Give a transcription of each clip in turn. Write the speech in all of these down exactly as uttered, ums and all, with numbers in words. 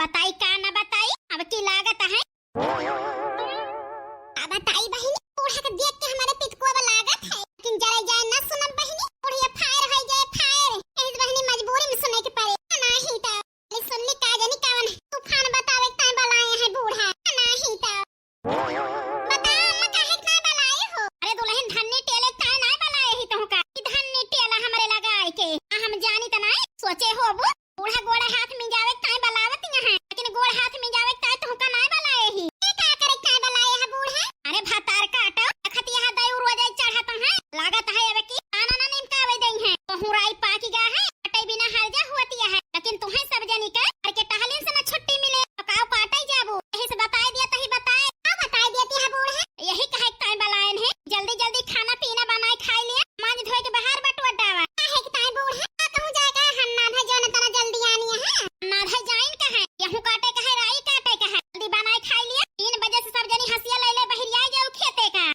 बताई का ना बताई, अब की लागत है। अब बताई बहिनी, बूढ़ा के देख के हमारे पितकुआ लागत है, लेकिन जरे जाए ना सुनब बहिनी, बुढ़िया फायर हो जाए, फायर। यही से बहिनी मजबूरी में सुने के पड़े, नहीं तो। ले सुन ली का जानी कवन तूफान बतावे ताई बलाए हैं बूढ़ा, नहीं तो। बता अम्मा काहे के नाय बलाए हो? अरे दुलहिन धन्नी टेले ताई नाय बलाए ही तोहका। ई धन्नी टेला हमरे लगाए के। आ हम जानी त नाय, सोचे हो अब बूढ़ा गोड़े हाथ मिंजावे ताई बलावत यहाँ है। लेकिन गोड़ हाथ मिंजावे ताई तोहका नाय बलाए ही। ए का करे ताई बलाए है बूढ़ा? अरे भतार काटो, देखत यहाँ दई उरुआ जाई चढ़त है। लागत है अब की आना ना निमकावे दई है। बहुराई पाकी गा है, कटई बिना हर जा हुअत यहाँ है। लेकिन तुहे सब जनी का घर के टहलिन से ना छुट्टी मिले। तो काव काटे जाबू? यही से बताए दिया तही बताए। का बताए दिया ती है बूढ़ा? यही कहे के ताई बलायन है, जल्दी जल्दी खाना पीना बनाए खाए लिया, मांज धोए के बाहर बटुआ डावा। काहे के ताई बूढ़ा? का कहूँ जाए का हन्ना धा जौन तना जल्दी आनी है? हन्ना धा जाइन का है, गेहूं काटे का है, राई काटे का है, जल्दी बनाए खाए लिया। तीन बजे से सब जनी हंसिया ले ले बहिरिया जाऊ खेते का।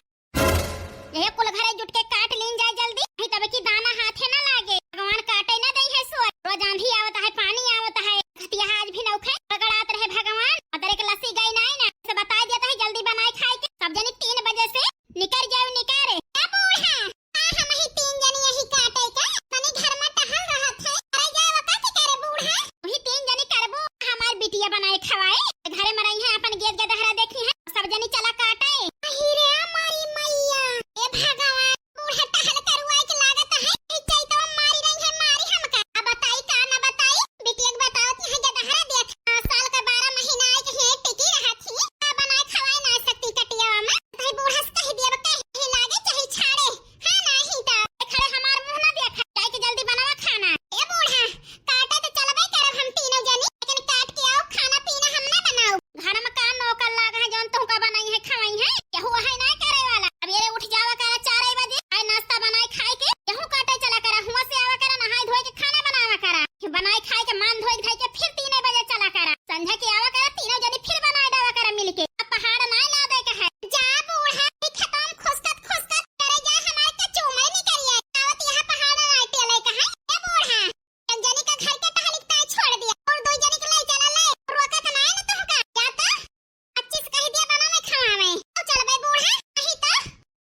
यह कुल घरे जुट के काट लीन जाए जल्दी, नहीं तब की दाना हाथे ना लागे। भगवान काटे ना दई है सोर। रोज आंधी आवत है, पानी आवत है, खतिया आज भी नौखे रगड़ात रहे भगवान। अदर एक लस्सी गई नाई ना, से बताए देता है जल्दी बनाए खाए के। सब जनी तीन बजे से निकर जाओ, निकर। ए बूढ़ा, का हम ही तीन जनी यही काटे का? तनी घर में टहल रहत है। अरे जाओ का के करे बूढ़ा? वही तीन जनी करबो, हमार बिटिया बनाए खवाए। घरे में रही है, अपन गेद गदहरा देखी है, सब जनी चला काटे। अही रे हमारी मैया, ए भगवान, बूढ़ा टहल करुआई के लागत है, ई चैतवा मारी रही है, मारी हमका। अब बताई का ना बताई, बिटिया के बतावत यहाँ गदहरा देख, आ, साल का बारह महीना आए के है, टिकी रहत ही, का बनाए खवाए ना सकती कटिया में, तही बूढ़ा से कह दिया, कहे लागे चाहे छाड़े, हाँ नाही तो। ए खड़े हमार मुंह ना देखा, जाए के जल्दी बनावा खाना। ए बूढ़ा, काटे तो चलबे करब हम तीनों जनी, लेकिन काट के आओ, खाना पीना हम ना बनाओ। घर में का नौकर लाग है जौन तुमका बनाई है खवाई है, केहू है ना करे वाला। अब ये रे उठ जावा करा चार बजे, आए नाश्ता बनाए खाए के, गेहूं काटे चला करा, हुआ से आवा करा, नहाए धोए के खाना बनावा करा, बनाए खाए के मान धोए धाए के फिर तीन बजे चला करा, संझा के आवा करा, तीनों जनी फिर बनाए डावा करा मिल के। अब पहाड़ ना लादे के है। जा बूढ़ा, ई खेतवा में खुसकत खुसकत करे जा हमार के चूमर निकरिया। आवत यहाँ पहाड़ ना टेले का है। ए बूढ़ा, एक जनी का घर के टहलिक ताई छोड़ दिया और दो जनी के ले चला ले। रोका तो नाय न तोहका। जा तो। पच्चीस कह दिया बना में खावा में। तो चल बे बूढ़ा, नहीं तो।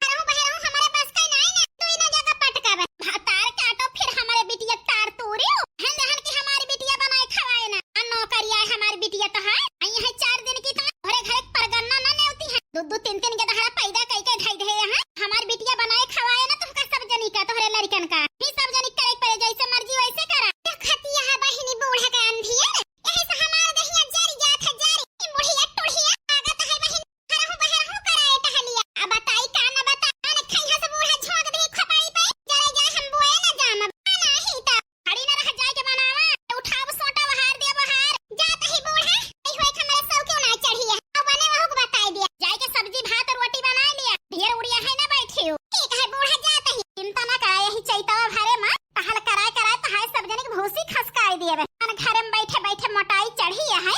घरहू बहरहू हमारे बस का नाय ना। तू इना जगह पटका बे। भतार काटो फिर हमारे बिटिया तार तोड़ियो। हन दहन की हमारी बिटिया बनाए खवाए ना। आ नौकरिया है हमारी बिटिया तो है। आई है चार दिन की तो घरे घरे परगन्ना ना नेवती है। दो दो तीन तीन के दहाड़ा पैदा कई के धई दे यहाँ। हमार बिटिया बनाए खवाए ना तुमका सब जनी का, तोहरे लड़कन का। ही सब जनी करे के पड़े, जैसे मर्जी वैसे करा। देखतिया है बहिनी बूढ़ा के अंधिया। यही से हमार दहिया जरी जात है, जरी। ई बुढ़िया टुढ़िया लागत है बहिनी। हरहु बहरहु कराए टहलिया। अब बताई का न बताई, न खैहा से बूढ़ा झोंक दे खपाई पे। जरे जा हम बोए न जाम। अब नाही तो। खड़ी न रह, जाए के बनावा, उठाव सोटा बहार दिया बहार। जात ही बूढ़ा, नहीं होए के हमरे सौ क्यों ना चढ़ी है। अब बने वहू को बताई दिया। जाए के सब्जी भात रोटी बनाए लिया। ढेर उड़िया है ना बैठी हो। ठीक है बूढ़ा, जात ही। चिंता ना करा, यही चैतवा भरे में टहल कराए कराए तहाए सब जने के भूसी खसकाए दिए बे। अपन घरे में बैठे बैठे मोटाई चढ़ी है।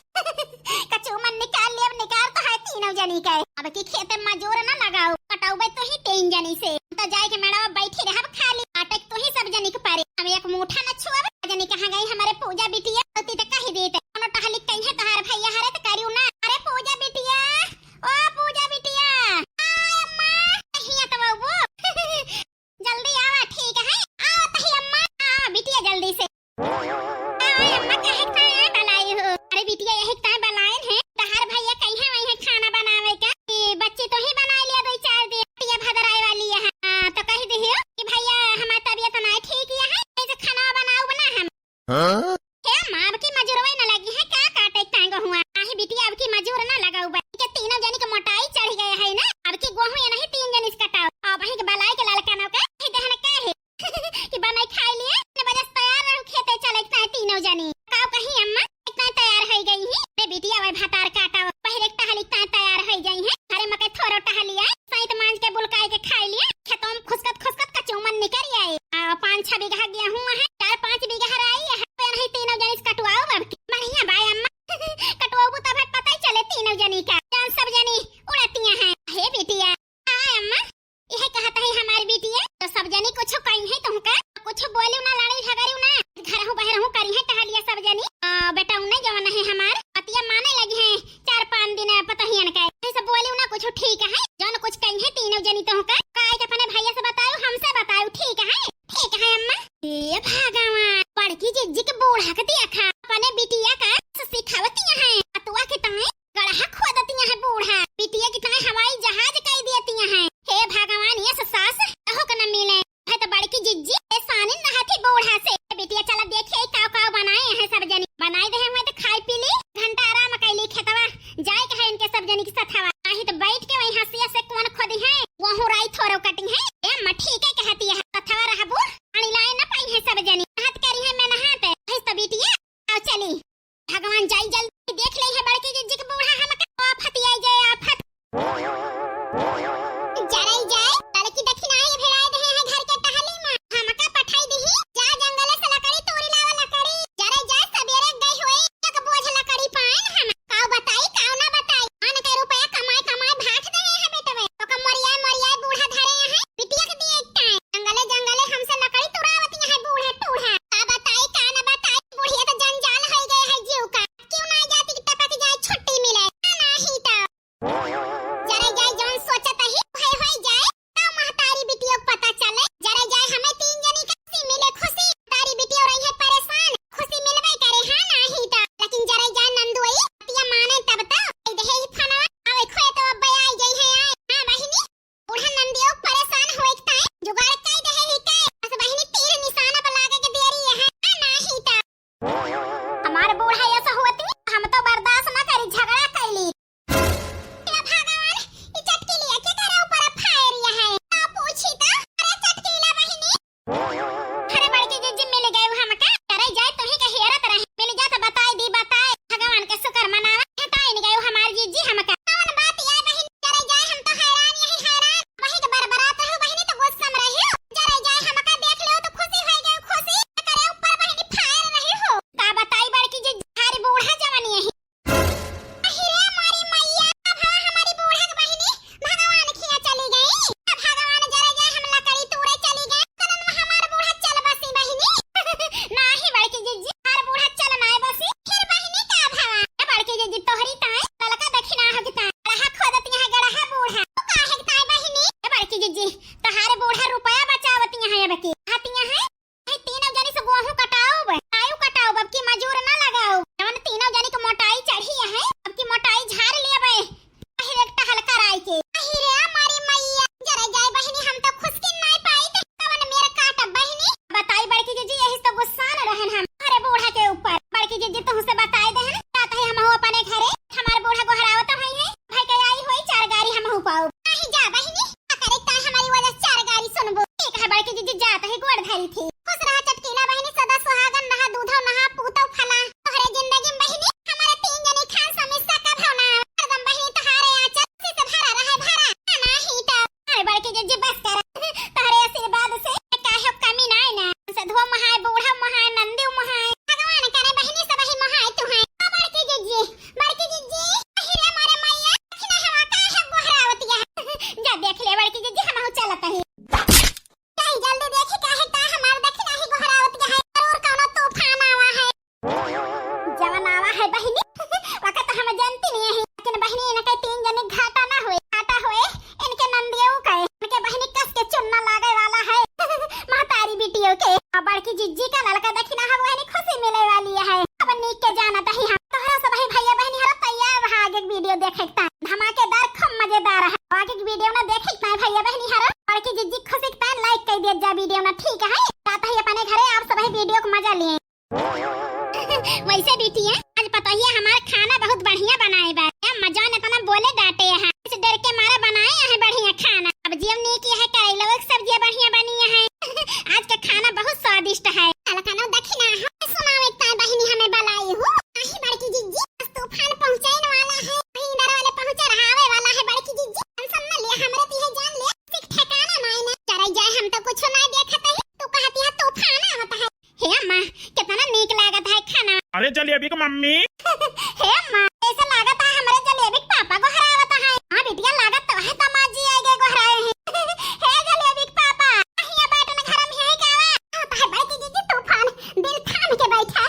कचूमन निकाल लिया, निकाल तो है तीनों जनी के। अब की खेते में मजूर ना लगाओ, कटौबे तो ही तीन जनी से। तो जाए के मेड़वा बैठी रहब खाली, काटे के तो ही सब जनी के पारे। हम एक मुठा न छुअब, जनी कहाँ गई हमारे पूजा बिटिया, तो ती तो कही देते। कोनो टहली कहीं है तोहार भैया हरे तो करियो ना। अरे पूजा बिटिया, ओ पूजा बिटिया। आय अम्मा, कहिया तो वो। जल्दी आवा, ठीक है? आओ तही अम्मा, आओ बिटिया जल्दी से। आओ अम्मा, काहे खाए बलाई हो? अरे बिटिया, यही ताय बलायन है। तहार भैया कहीं है, वहीं है खाना बनावे का। कि बच्ची तो ही बनाए लिया दो चार दिन, बिटिया भदराए वाली है। हाँ, तो कह दियो कि भैया हमार तबियत नाय ठीक है, ऐसे खाना बनाओ बना हम। हाँ? हे अम्मा, अब की मजूरवा न लगी है, का काटे के तांगो हुआ? आही बिटिया, अब की मजूर न लगाऊ बा। के तीनों जनी के मोटाई चढ़ गए है ना, अब की गोहूं ये नहीं तीन जनी से कटाओ। अब वहीं के बलाई के ललका नौ के, ही देहन का है? कि बनाई खाई लिए, ने बजे से तैयार रहू खेते चले के ताई तीनों जनी। काव कहीं अम्मा, इतना तैयार है गई ही, ने देखता धमाकेदार, खूब मजेदार है। आगे की वीडियो ना देखे ताई भैया बहनी हरो, बड़की जिज्जी खुशी ताई like कर दिया जा वीडियो ना, ठीक है? जाता ही अपने घरे, आप सब वीडियो को मजा लिए। वैसे बिटिया, आज पतोहिया हमार खाना बहुत बढ़िया बनाए बा। या मजा ने इतना बोले डांटे हैं, इस डर के मारे बनाए हैं बढ़िया खाना। अब जीव नीक है, करेला के सब्जियां बढ़िया बनी है। आज का खाना बहुत स्वादिष्ट है। अलकनो दखिना है, सुनावे ताई बहनी हमें बलाई हो। आही बड़की जिज्जी, आज तूफान पहुँचाइन वाला है, वही डर वाले पहुँचा रहावे वाला है बड़की जिज्जी। टेंशन न लिया, हमरे तिहे जान लिया, सिख ठिकाना नाई ना। चले जाए, हम तो कुछ ना देखत है, तू कहती है तूफान आवत है। हे अम्मा, कितना नीक लागत है खाना। अरे जलेबी के मम्मी। हे अम्मा, ऐसा लागत है हमरे जलेबी के पापा गोहरावत है। हाँ बिटिया, लागत तो है दामाद जी आए गए गोहराए हैं। हे जलेबी के पापा, हिया बैठन घर में है का? आता है बड़की जिज्जी तूफान, दिल थाम के बैठा।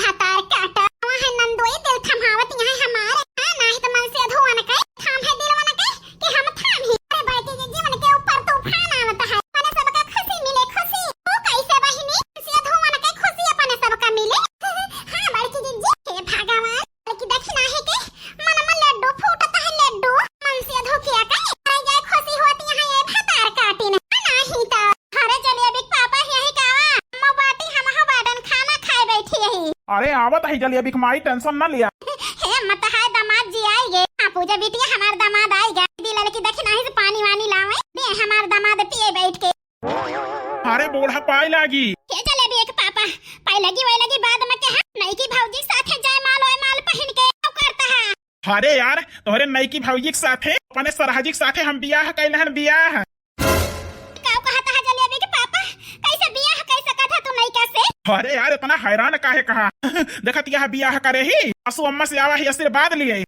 भातार काटा, वहाँ नंदोई दिल थमावत यहाँ हमारे। हाँ, नाही तो मन से अधो अनके, थाम है दिल वनके, कि हम थाम ही। अरे बड़की जिज्जी, उनके ऊपर तूफान आवत है। अपने सबका खुशी मिले, खुशी। तू कैसे बहिनी? से धुवन के खुशी अपने सबका मिले। हाँ बड़की जिज्जी, हे भगवान, बड़की दखिना है के मन में लड्डू फूटत है, लड्डू। मन से धोखिया के, अरे ये खुशी होती है, ये भतार काटिन। नाही तो। अरे जलेबी के पापा यही का? अम्मा बाटी, हम हो बाडन, खाना खाए बैठी यही। अरे आवत है जलेबी के माई, टेंशन ना लिया। हे मत हाय दामाद जी आई गए। हाँ पूजा बिटिया, हमार दामाद आई गए। दी ललकी दखिना ही से पानी वानी लावे। दे हमार दामाद पिए बैठ के। अरे बूढ़ा पाए लागी। हे जलेबी के पापा, पाए लगी वाए लगी बाद में कहा, नई की भौजी के साथे जयमाल वयमाल पहिन के का करता है? अरे यार, तोहरे नई की भौजी के साथे, अपने सरहजी के साथे हम बियाह कैले हन, बियाह। का कहता है जलेबी के पापा? कैसे बियाह कर सकत है तू नई कैसे? अरे यार, इतना हैरान काहे कहा? देखत यह बियाह करे ही, आंसू अम्मा से आवा ही आशीर्वाद लिए।